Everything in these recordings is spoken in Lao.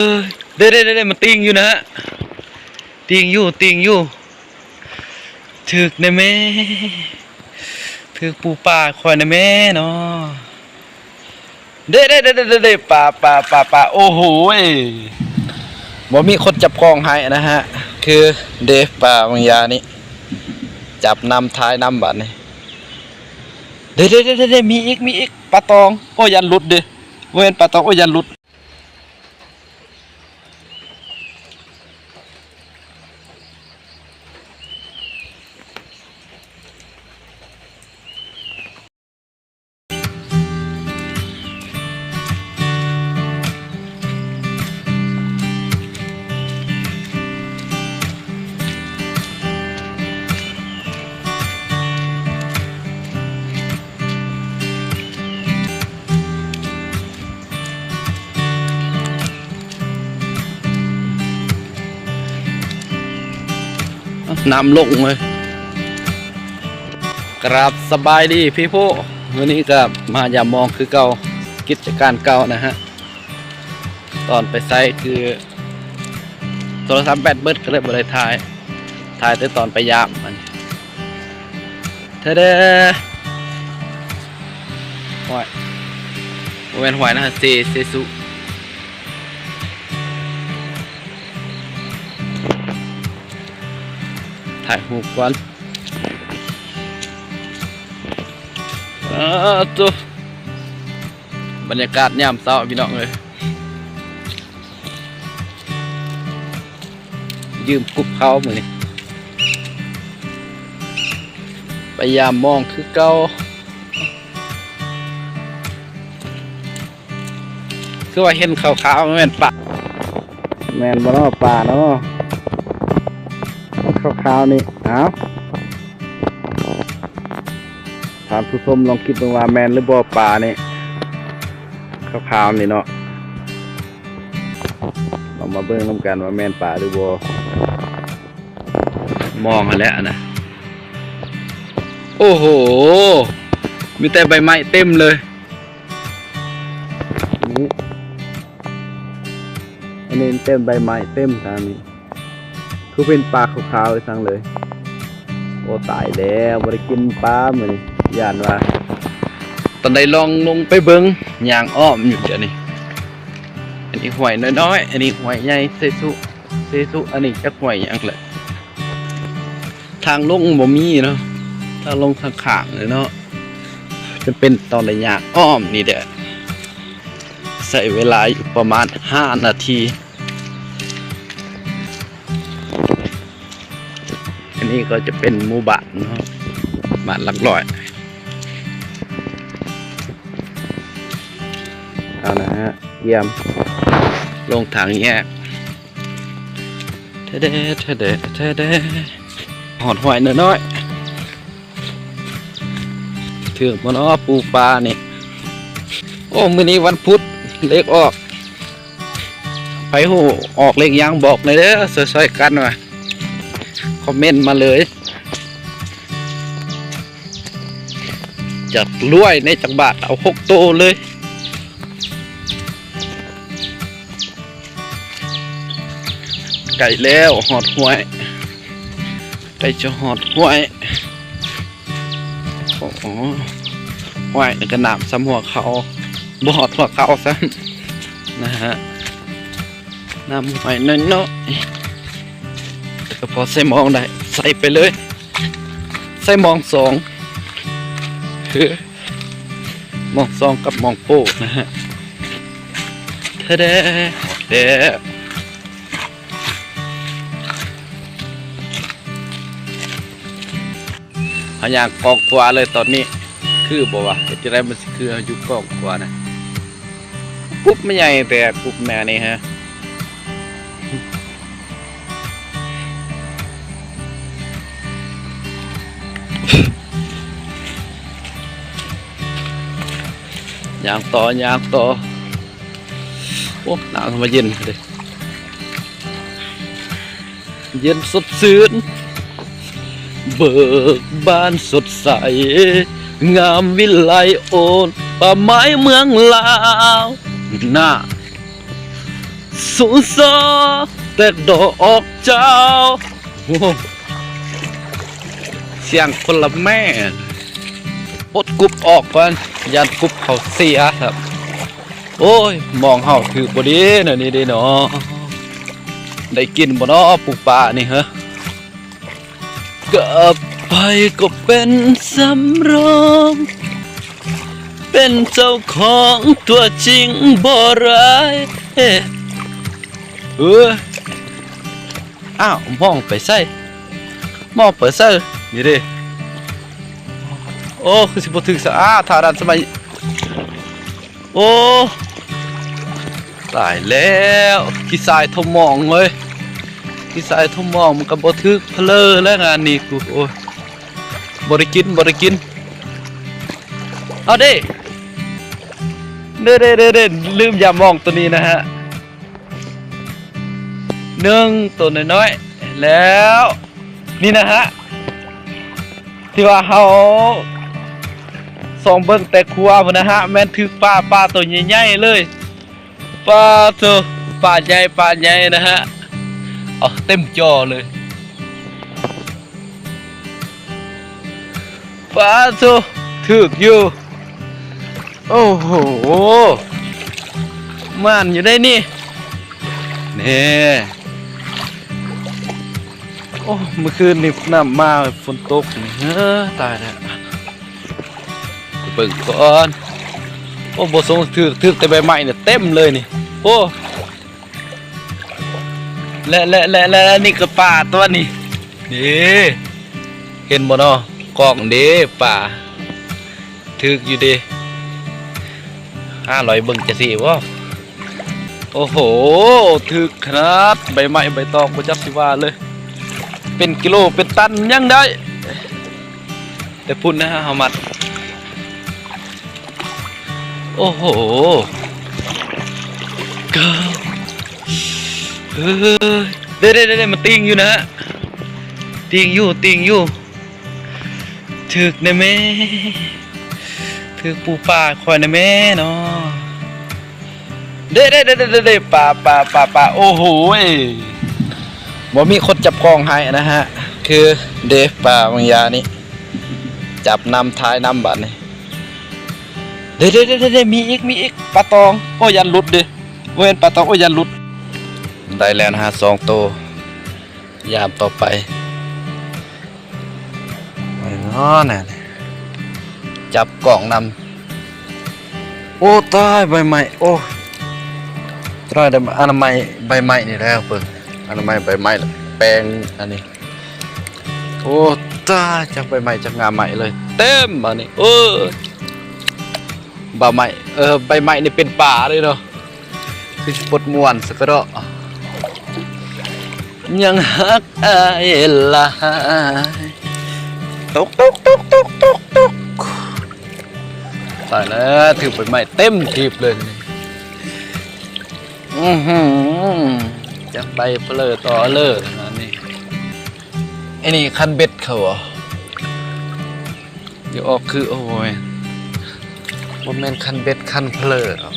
ເດ້ໆໆໆ ມັນຕີງຢູ່ນະ ຕີງຢູ່ ຕີງຢູ່ ຖືກແດ່ແມ້ ຖືກປູປາຂ້ອຍແດ່ແມ້ເນາະ ເດ້ໆໆໆໆ ປາ ປາ ປາ ປາ ໂອ້ໂຫຍ ບໍ່ມີຄົນຈັບກ້ອງໃຫ້ນະຮະ ຄືເດ້ ປາບາງຢ່ານີ້ ຈັບນຳ ຖ່າຍນຳບາດນີ້ ເດ້ໆໆໆ ມີອີກ ມີອີກ ປາຕອງ ໂອ້ຍ ຢ້ານຫຼຸດເດ້ ບໍ່ແມ່ນປາຕອງ ໂອ້ຍ ຢ້ານຫຼຸດ. ນ້ຳລົງເລີຍ ກະລາບສະບາຍດີພີ່ໂພ ມື້ນີ້ກະມາຢາມມອງຄືເກົ່າ ກິດຈະການເກົ່ານະຮະ ຕອນໄປໃສຄືໂທລະສັບແບັດເບິດ ກະເລີຍບໍ່ໄດ້ຖ່າຍ ຖ່າຍແຕ່ຕອນໄປຢາມມັນ ທະເດ ຫ້ວຍ ບໍ່ແມ່ນຫ້ວຍນະ ເຊ ເຊສຸ ຖ່າຍຮູບກ່ອນ ເອີ ໂຕ ບັນຍາກາດຍາມເຊົ້າພີ່ນ້ອງເອີຍ ຢືມກຸບເຂົາມື້ນີ້ ໄປຢາມມອງຄືເກົ່າ ຄືວ່າເຫັນຂາວໆ ແມ່ນປາ ແມ່ນບໍ່ເນາະ ປາເນາະ ຂາວໆນີ້ ເອົາ ທ່ານຜູ້ຊົມລອງຄິດເບິ່ງວ່າແມ່ນຫຼືບໍ່ ປານີ້ ຂາວໆນີ້ເນາະ ລອງມາເບິ່ງນຳກັນວ່າແມ່ນປາຫຼືບໍ່ ມອງຫັ້ນແຫຼະນະ ໂອ້ໂຫ ມີແຕ່ໃບໄມ້ເຕັມເລີຍ ນີ້ ອັນນີ້ເຕັມໃບໄມ້ເຕັມທາງນີ້ ຄືເປັນປາຂາວໆອີ່ສັງເລີຍ ໂອ້ ຕາຍແລ້ວ ບໍ່ໄດ້ກິນປາມື້ນີ້ ຢ້ານວ່າ ຕອນໃດລອງລົງໄປເບິ່ງ ຍ່າງອ້ອມຢູ່ດຽວນີ້ ອັນນີ້ຫ້ວຍນ້ອຍໆ ອັນນີ້ຫ້ວຍໃຫຍ່ ເຊສຸ ເຊສຸ ອັນນີ້ຈັກຫ້ວຍຫຍັງແຫຼະ ທາງລົງບໍ່ມີເນາະ ທາງລົງຂ້າງໆເລີຍເນາະ ຈຳເປັນຕ້ອງໄດ້ຍ່າງອ້ອມນີ້ແຫຼະ ໃຊ້ເວລາຢູ່ປະມານຫ້ານາທີ. ອັນນີ້ກໍຈະເປັນໝູ່ບ້ານເນາະ ບ້ານຫຼັກຮ້ອຍ ເອົານະຮະ ຢ້ຽມ ລົງທາງແຍກ ແທ້ແດ່ ແທ້ແດ່ ແທ້ແດ່ ຮອດຫ້ວຍນ້ອຍໆ ຖືກບໍ່ເນາະ ປູປານີ້ ໂອ້ ມື້ນີ້ວັນພຸດ ເລກອອກ ໃຜຮູ້ອອກເລກຫຍັງບອກແດ່ເດີ ຊ່ອຍໆກັນວ່າ ຄອມເມັນມາເລີຍ ຢາກລວຍໃນຈັກບາດ ເອົາຫົກໂຕເລີຍ. ໃກ້ແລ້ວ ຮອດຫ້ວຍ ໃກ້ຈະຮອດຫ້ວຍ ໂອ້ໂຫ ຫ້ວຍນີ້ກະນ້ຳສ່ຳຫົວເຂົ່າ ບໍ່ຮອດຫົວເຂົ່າຊ້ຳນະຮະ ນ້ຳຫ້ວຍນ້ອຍໆ ແຕ່ກະພໍໃສ່ມອງໄດ້ ໃສ່ໄປເລີຍ ໃສ່ມອງສອງ ຄື ມອງສອງກັບມອງໂປ້ນະຮະ ທະແດ່ ຮອດແລ້ວ ເຮົາຍ່າງກ້ອງຂວາເລີຍຕອນນີ້ ຄືບໍ່ວະ ເຮັດຈັ່ງໃດມັນຊິຄືເຮົາຢູ່ກ້ອງຂວານະ ກຸບມັນໃຫຍ່ແທ້ ກຸບແມ່ນີ້ຮະ. ຍ່າງຕໍ່ ຍ່າງຕໍ່ ໂອ້ ນ້ຳເຂົ້າມາເຢັນເດ້ ເຢັນສົດຊື່ນ ເບີກບານສົດໃສ ງາມວິໄລໂອນ ປ່າໄມ້ເມືອງລາວ ນະ. ສົງສານແຕ່ດອກເຈົ້າ. ໂອ້ ສຽງຄົນລະແມ່ນ. ປົດກຸບອອກກ່ອນ ຢ້ານກຸບເຂົາເສຍ. ໂອ້ຍ ມອງເຮົາຖືກບໍ່ດີແນວນີ້ເດ້ເນາະ. ໄດ້ກິນບໍ່ເນາະ ປູປານີ້ເຮີ? ກັບໄປກໍເປັນສຳຮອງ ເປັນເຈົ້າຂອງຕົວຈິງບໍ່ໄດ້. ເອີ ອ້າວ ມອງໄປໃສ? ມອງໄປໃສ? ນີ້ເດ້. ໂອ້ ຄືຊິບໍ່ຖືກສະ ອ້າ ຖ້າດັນສະໄໝ. ໂອ້ ຕາຍແລ້ວ ຂີ້ຊາຍຖົມມອງເວີຍ. ຂີ້ຊາຍຖົມມອງມັນກໍບໍ່ຖືກເພີ້ແລ້ວງານນີ້ກູ. ໂອ້ຍ ບໍ່ໄດ້ກິນ ບໍ່ໄດ້ກິນ. ເອົາເດ້ ເດ້ ເດ້ ເດ້ ເດ້ ລືມຢາມອງໂຕນີ້ນະຮະ. ໜຶ່ງ ໂຕນ້ອຍໆ ແລ້ວ ນີ້ນະຮະ ທີ່ວ່າເຮົາສ່ອງເບິ່ງແຕ່ຄົວພຸ້ນນະຮະ ແມ່ນຖືກປາ ປາໂຕໃຫຍ່ໆເລີຍ. ປາໂທ້ ປາໃຫຍ່ ປາໃຫຍ່ນະຮະ. ເອົາເຕັມຈໍເລີຍ. ປາໂທ້ ຖືກຢູ່. ໂອ້ໂຫ ໝານຢູ່ໄດ໋ນີ້. ແນ່ ໂອ້ ມື້ຄືນນີ້ນ້ຳມາ ຝົນຕົກນີ້ ເຮີ ຕາຍແລ້ວ. ໄປເບິ່ງກ່ອນ. ໂອ້ ບໍ່ສົງຖືກ ຖືກແຕ່ໃບໄມ້ນີ້ ເຕັມເລີຍນີ້. ໂອ້ ແລະ ແລະ ແລະ ແລະ ນີ້ກໍປາຕົວນີ້ ເດ້ ເຫັນບໍ່ເນາະ ກ້ອງເດ້ ປາ ຖືກຢູ່ເດ້. ຫາລອຍເບິ່ງຈັ່ງຊີ້ບໍ່? ໂອ້ໂຫ ຖືກຂະໜາດ ໃບໄມ້ໃບຕອງ ບໍ່ຈັກຊິວ່າເລີຍ ເປັນກິໂລເປັນຕັນຍັງໄດ້. ແຕ່ພຸ້ນນະ ເຮົາມັດ. ໂອ້ໂຫ ເອີ ເດ້ໆໆໆ ມັນຕີງຢູ່ນະ ຕີງຢູ່ ຕີງຢູ່. ຖືກແດ່ແມ່ ຖືກປູປາຂ້ອຍແດ່ແມ່ເນາະ. ເດ້ໆໆໆໆ ປາ ປາ ປາ ປາ ໂອ້ໂຫຍ ບໍ່ມີຄົນຈັບກ້ອງໃຫ້ນະຮະ. ຄືເດ້ ປາບາງຢ່າງນີ້ ຈັບນຳ ຖ່າຍນຳບາດນີ້. ເດ້ໆໆໆ ມີອີກ ມີອີກ ປາຕອງ. ໂອ້ ຢ້ານຫຼຸດເດ້ ບໍ່ແມ່ນປາຕອງ ໂອ້ ຢ້ານຫຼຸດ. ໄດ້ແລ້ວນະຮະ ສອງໂຕ. ຍາມຕໍ່ໄປ ໄປເນາະ ແນ່ ຈັບກ້ອງນຳ. ໂອ້ ຕາຍ ໃບໄມ້ ໂອ້ ຕາຍ ອະນາໄມໃບໄມ້ນີ້ແລ້ວເບິ່ງ ອະນາໄມໃບໄມ້ແປງອັນນີ້. ໂອ້ ຕາຍ ຈັກໃບໄມ້ຈັກງາໄມ້ເລີຍ ເຕັມອັນນີ້. ໂອ້ ໃບໄມ້ ເອີ ໃບໄມ້ນີ້ເປັນປາເດ້ເນາະ. ຄືຊິປົດມ່ວນຊະກະເດາະ ຍັງຮັກອ້າຍຫຼາຍ. ຕົກ ຕົກ ຕົກ ຕົກ ຕົກ ຕົກ. ຕາຍແລ້ວ ຖືກໃບໄມ້ເຕັມຖີບເລີຍນີ້. ອືຫື ຈັກໄດ້ເພີ້ຕໍ່ເລີຍງານນີ້. ອັນນີ້ຄັນເບັດເຂົາບໍ່? ຢ່າອອກຄື ໂອ້ຍ ບໍ່ແມ່ນຄັນເບັດຄັນເພີ້ດອກ.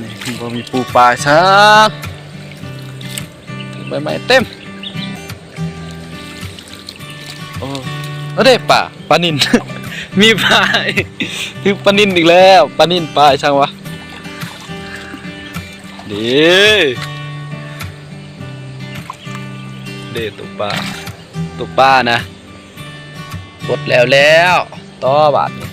ນີ້ບໍ່ມີປູປາຊ້ຳ ໃບໄມ້ເຕັມ. ໂອ້ ເອົາເດ້ປາ ປານິນ ມີປາ ຖືກປານິນອີກແລ້ວ. ປານິນ ປາອີ່ສັງວະ? ເດ້ ເດ້ ໂຕປາ ໂຕປານະ. ປົດແລ້ວແລ້ວ ຕໍ່ບາດນີ້.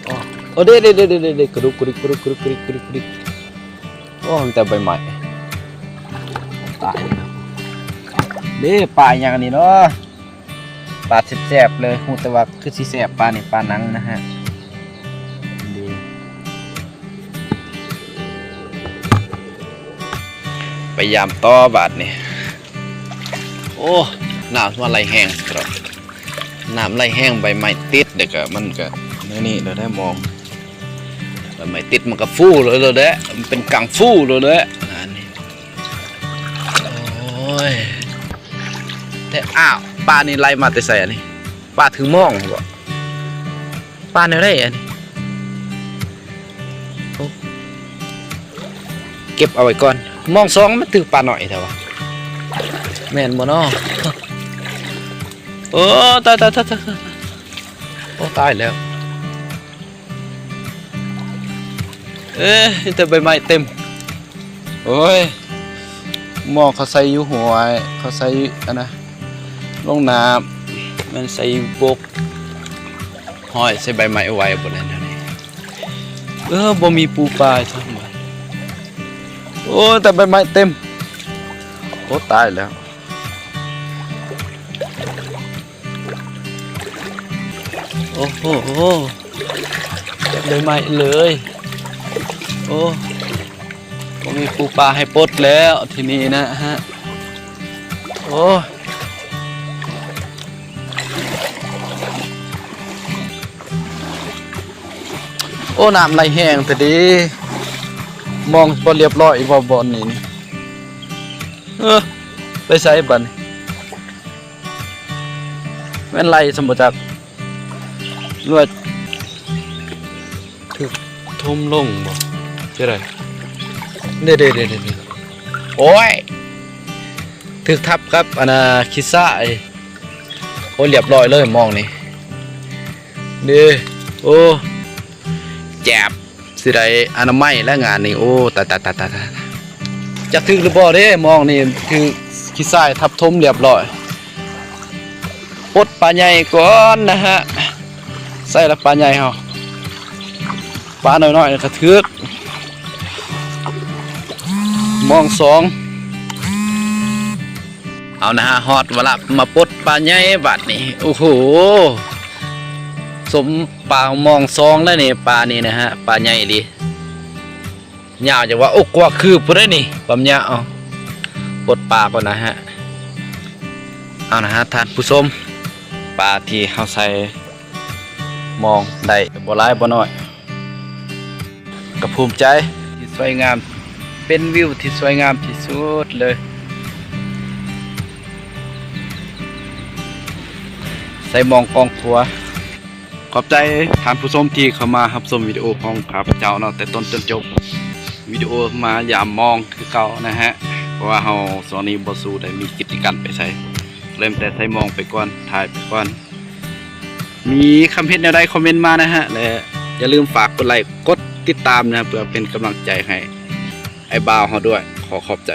ໂອ້ ໂອ້ ເດ້ ເດ້ ເດ້ ເດ້ ເດ້ ກະດຸກ ກະດິກ ກະດຸກ ກະດິກ ກະດິກ ກະດິກ ກະດິກ. ໂອ້ ມີແຕ່ໃບໄມ້ ຕາຍແລ້ວ. ເດ້ ປາຫຍັງອັນນີ້ເນາະ? ປາແຊບໆເລີຍ ຮູ້ແຕ່ວ່າຄືຊິແຊບ ປານີ້ ປາໜັງນະຮະ. ເດ້ ໄປຢາມຕໍ່ບາດນີ້. ໂອ້ ນ້ຳມາໄຫຼແຮງ ນ້ຳໄຫຼແຮງ ໃບໄມ້ຕິດ ແລ້ວກະມັນກະແນວນີ້ແລ້ວໄດ໋ ມອງ ໃບໄມ້ຕິດມັນກະຟູເລີຍແຫຼະ ມັນເປັນກັງຟູເລີຍແຫຼະ ອັນນີ້. ໂອ້ຍ ແຕ່ ອ້າວ ປານີ້ໄຫຼມາແຕ່ໃສອັນນີ້? ປາຖືມອງບໍ? ປາແນວໃດອັນນີ້? ໂອ້ ເກັບເອົາໄວ້ກ່ອນ. ມອງສອງມັນຖືກປານ້ອຍແທ້ວະ ແມ່ນບໍ່ນໍ? ໂອ້ ຕາຍ ຕາຍ ຕາຍ ຕາຍ ໂອ້ ຕາຍແລ້ວ. ເອີ ມີແຕ່ໃບໄມ້ເຕັມ. ໂອ້ຍ ມອງເຂົາໃສ່ຢູ່ຫ້ວຍ ເຂົາໃສ່ອັນນະ ລົງນ້ຳ ແມ່ນໃສ່ບົກ ຫ້ອຍໃສ່ໃບໄມ້ໄວ້ບໍ່ໄດ້ແນວນີ້. ເອີ ບໍ່ມີປູປາຊ້ຳ. ໂອ້ຍ ແຕ່ໃບໄມ້ເຕັມ. ໂອ້ ຕາຍແລ້ວ. ໂອ້ໂຫ ເຕັມໃບໄມ້ເລີຍ. ໂອ້ ບໍ່ມີປູປາໃຫ້ປົດແລ້ວທີ່ນີ້ນະຮະ. ໂອ້ ໂອ້ ນ້ຳໄຫຼແຮງແທ້ເດ. ມອງບໍ່ລຽບຮ້ອຍບໍ່ບ່ອນນີ້. ເອີ ໄປໃສບັດນີ້? ແມ່ນໄຫຼຊັ້ນບໍ່ຈັກ ຫຼືວ່າຖືກຖົມລົງບໍ່ ຈັ່ງໃດ? ເດ້ໆໆໆ ໂອ້ຍ ຖືກທັບກັບອັນນ່າ ຂີ້ຊາຍ. ໂອ້ຍ ລຽບຮ້ອຍເລີຍມອງນີ້ເດ້. ໂອ້ ແຈບ ຊິໄດ້ອະນາໄມແລ້ວງານນີ້. ໂອ້ ຕາຍໆໆໆ ຈັກຖືກຫຼືບໍ່ເດ້ ມອງນີ້ຖືກຂີ້ຊາຍທັບຖົມລຽບຮ້ອຍ. ປົດປາໃຫຍ່ກ່ອນນະຮະ ໃສ່ລະປາໃຫຍ່ເຮົາ ປານ້ອຍໆກະຖືກ. ມອງສອງ ເອົານະຮະ ຮອດເວລາມາປົດປາໃຫຍ່ບາດນີ້. ໂອ້ໂຫ ສົມປາມອງສອງແລ້ວນີ້ ປານີ້ນະຮະ ປາໃຫຍ່ອີ່ຫຼີ. ຍາວຈັ່ງວ່າ ໂອ້ ກວ່າຄືບພຸ້ນເດ້ນີ້ ຄວາມຍາວ. ປົດປາກ່ອນນະຮະ. ເອົານະຮະທ່ານຜູ້ຊົມ ປາທີ່ເຮົາໃສ່ມອງໄດ້ບໍ່ຫຼາຍບໍ່ໜ້ອຍ ກະພູມໃຈທີ່ສວຍງາມ ເປັນວິວທີ່ສວຍງາມທີ່ສຸດເລີຍ. ໃສ່ມອງກອງຂົວ. ຂອບໃຈທ່ານຜູ້ຊົມທີ່ເຂົ້າມາຮັບຊົມວິດີໂອຂອງຂ້າພະເຈົ້າເນາະ ແຕ່ຕົ້ນຈົນຈົບ. ວິດີໂອມາຢາມມອງຄືເກົ່ານະຮະ ເພາະວ່າເຮົາຊ່ວງນີ້ບໍ່ສູ່ໄດ້ມີກິດຈະການໄປໃສ ເລີ່ມແຕ່ໃສ່ມອງໄປກ່ອນ ຖ່າຍໄປກ່ອນ. ມີຄຳເຫັນແນວໃດຄອມເມັນມານະຮະ ແລະ ຢ່າລືມຝາກກົດໄລກົດຕິດຕາມນະ ເພື່ອເປັນກຳລັງໃຈໃຫ້ອ້າຍບ່າວເຮົາດ້ວຍ. ຂໍຂອບໃຈ.